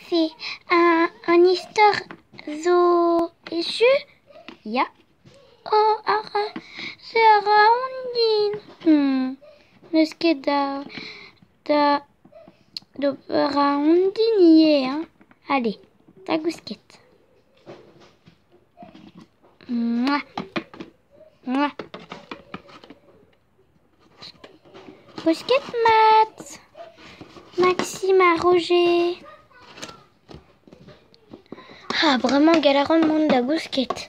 Se, an istor zo echu? Ya. Oh, a ra, se a ra aon din. N'eus ket da, da, d'ober aon din ivez, hein. Allez, da gousket. Mouah. Mouah. Kousket mat, Maxime ha Roger. Ah, bremañ gall a ran mont da gousket.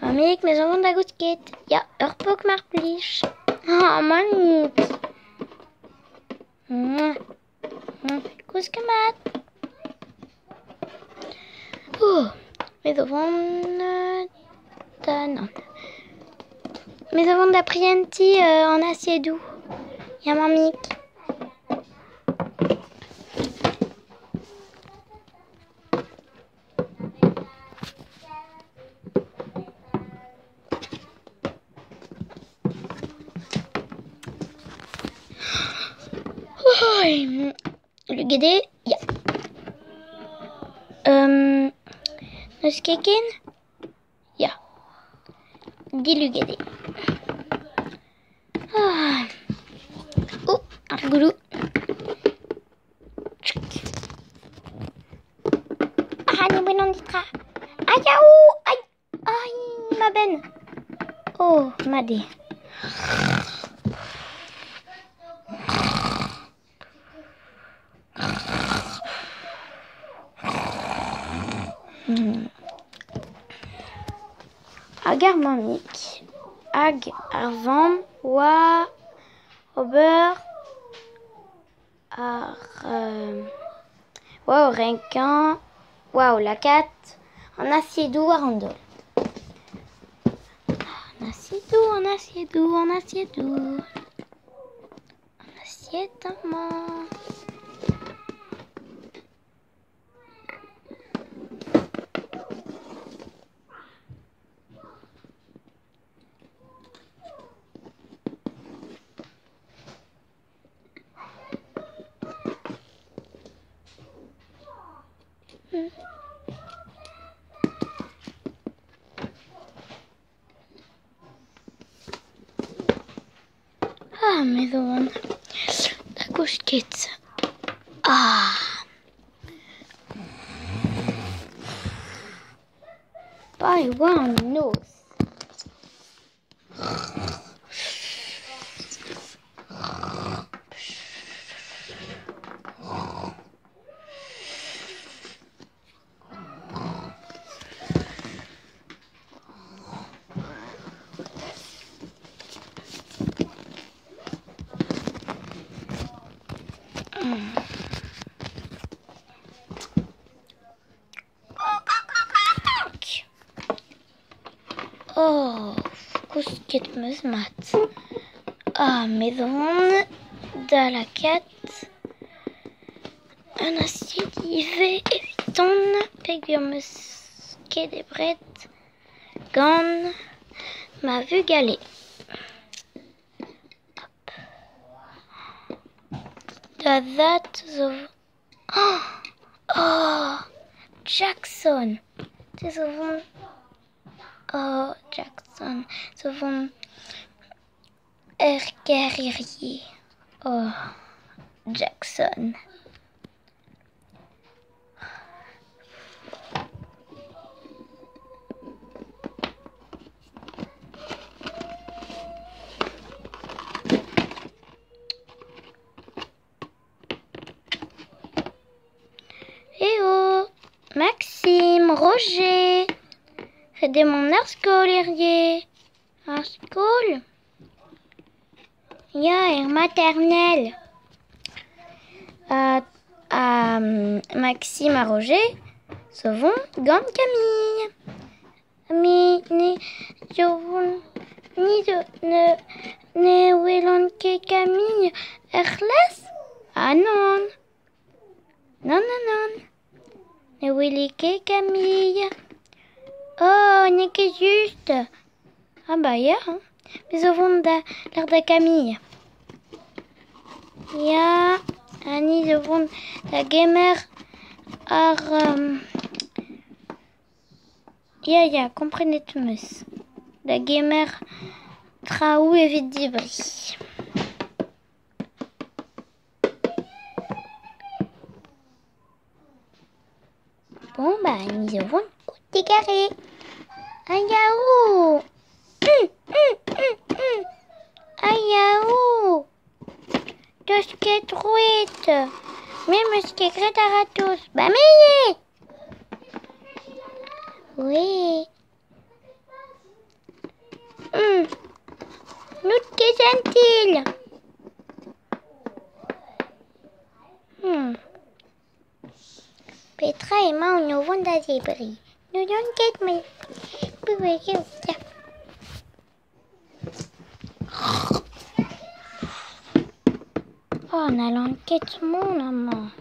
Mammig, me zo vont da gousket. Ya, ur pok mar plij. Ah, mammig. Mouah. Kousket mat. Oh, me zo vont da... Non. Me zo vont da prientiñ an asiedoù. Ya, mammig. Le guédé, ya. N'eus ket ken? Ya. Dilugede. Ah. Oh, ar gouloù. Ah, ne welan ditra. Aïe, aïe, aïe, ma benn. Oh, mat eo. Hag ar mammig hag ar vamm oa ober ar oa o renkañ, oa o lakaat an asiedoù war an daol. An asiedoù, an asiedoù, an asiedoù. An asied amañ. Ah, me zo vont da gousket. Ah. Pa e oa an noz. Oh, kousket 'm eus mat. Ah, me zo vont da lakaat un asied ivez eviton peogwir 'm eus ket debret gant ma vugale. Hop. Da zad zo... Oh, oh, Jackson! Te zo vont... Oh, Jackson zo vont er gêr hiziv. Oh, Jackson. Eh oh, Maxime, Roger, ret eo mont er skol hiziv. Ar skol? Ya, er maternel. Ha Maxime ha Roger zo vont gant Camille. Me ne zo vont ni zo ne ne welan ket Camille er c'hlas? Ah nann. Nann, nann, nann. Ne wele ket Camille. Oh, n'eo ket just. Ah bah ya, hein. Me zo vont da lâr da Camille. Ya, ha ni zo vont da gemer Ar ya ya, komprenet 'm eus. Da gemer traoù evit debriñ. Bon, bah, ni zo vont o tigare. A yaou! A yaou! Deus ket roet. Me 'm eus ket graet a-ratozh. Ba me ivez! Oui. N'out ket jentil. Petra emaon o vont da zebriñ? N'ouzon ket met Oh, n'hallan ket mont amañ.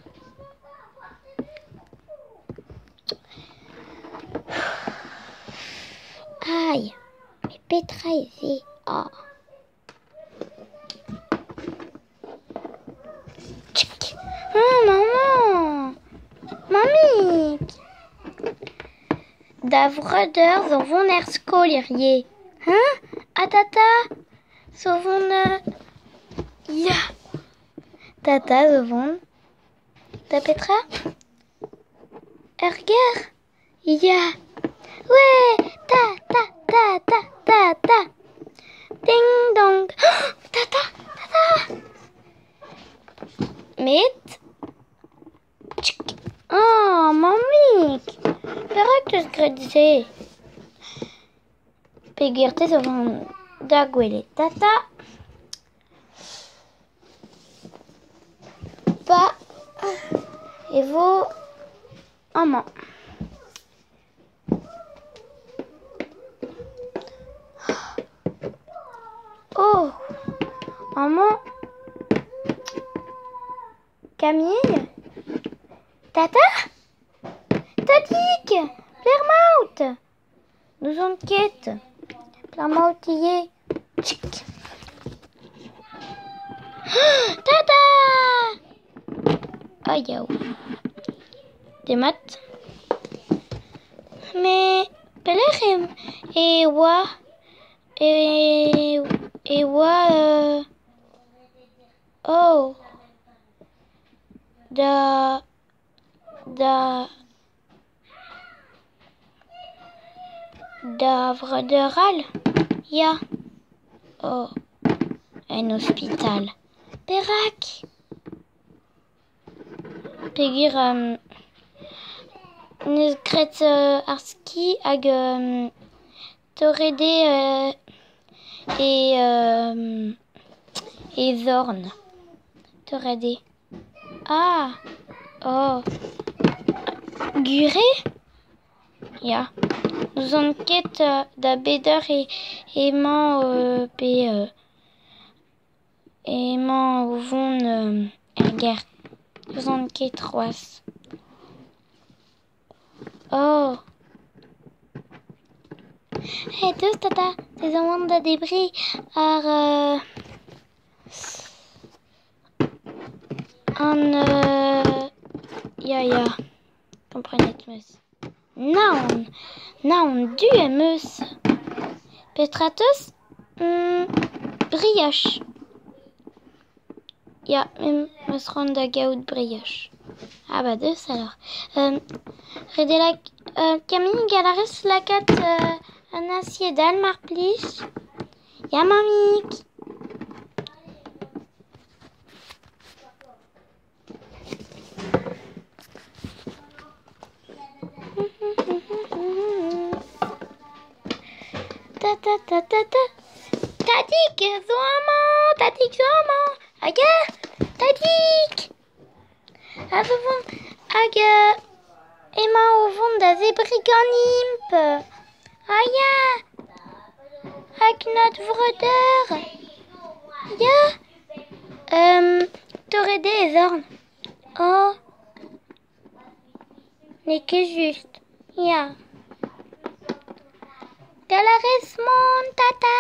Aïe, mais petra eo se? Oh. Oh, maman! Mammig! Da vreudeur zo vont er skol hiziv. Hein? Ha tata zo vont... Ya! Tata zo vont... Da petra? Er gêr? Ya! Ouais! Ta, ta, ta, ta, ta, ta! Ding dong! Oh, tata! Tata! Met... Oh, mammig! Perak 'teus graet se? Peogwir te zo vont da gwelet tata. Pa e vo amañ. Oh! Amañ. Camille? Tata? Tadig! Plermaout! N'ouzon ket. Plermaout ivez. Tchik! Tata! Oh, yaou. Demat. Mais pelec'h e oa e oa oh da da da vreudeur all? Ya. Oh, en ospital. Perak? Peogwir n'eus graet ar ski hag torret eo e zorn. Torret eo. Ah! Oh! Gwir eo? Ya. N'ouzon ket da bet eur emañ pe emañ o vont er gêr. N'ouzon ket c'hoazh. Oh! Hey, deus tata, te zo oan da debriñ ar an ya ya, komprenet 'm eus. Naon, naon du em eus. Petra 'teus? Brioche. Ya, me 'm eus c'hoant da gaout brioche. Ah bah deus alors. Ret eo Camille, gall a rez lakaat un asied all mar plij? Ya mammig. Ta ta ta ta ta. Tadig zo amañ, tadig zo amañ. Hag tadig! A zo vont hag emañ o vont da zebriñ ganimp. Ah ya! Hag not vreudeur. Ya! Torret eo e zorn. Oh! N'eo ket just. Ya. Gall a rez mont, tata!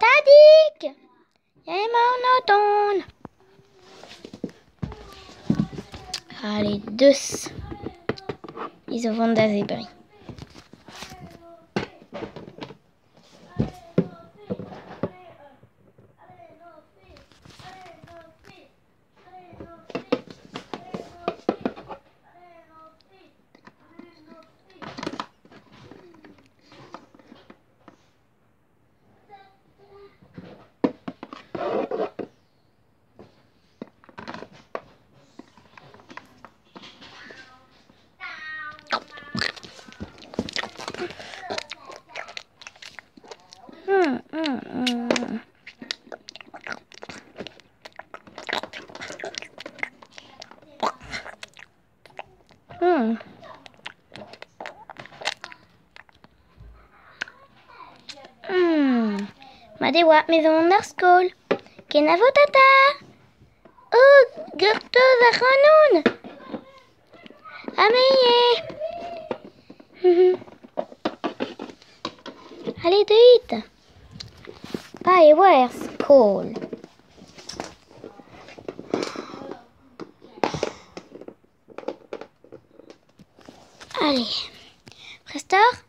Tadig! Emaon o tont. Allez, deus. Hi zo vont da zebriñ. Mat e oa, me zo mont d'ar skol. Kenavo tata! Oh, gortoz ac'hanon! Ha me ivez! Ale, deuit! Pa e oa er skol. Allez, prest oc'h?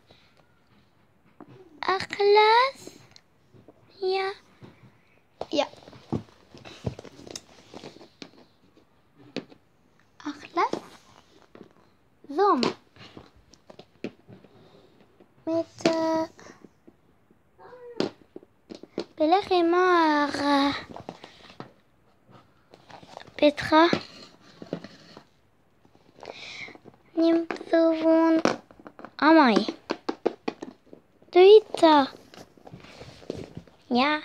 Ar c'hlas? Ya. Ya. Ar c'hlas zo amañ. Met pelec'h emañ ar petra? Nimp zo vont amañ eo. Deuit 'ta. Ya.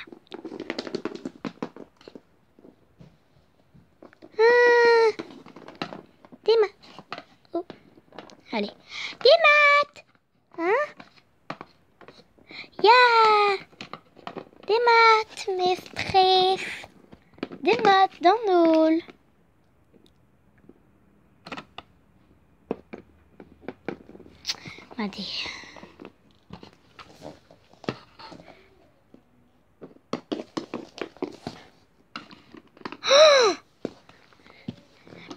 Ah. Demat. Oh. Allez. Demat. Hein? Ya. Demat, mestrez. Demat d'an holl. Mat eo.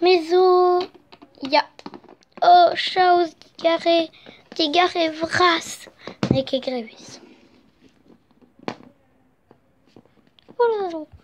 Me zo... Ya. Oh, chaos digare, digare vras. N'eo ket grevus. Oh là là.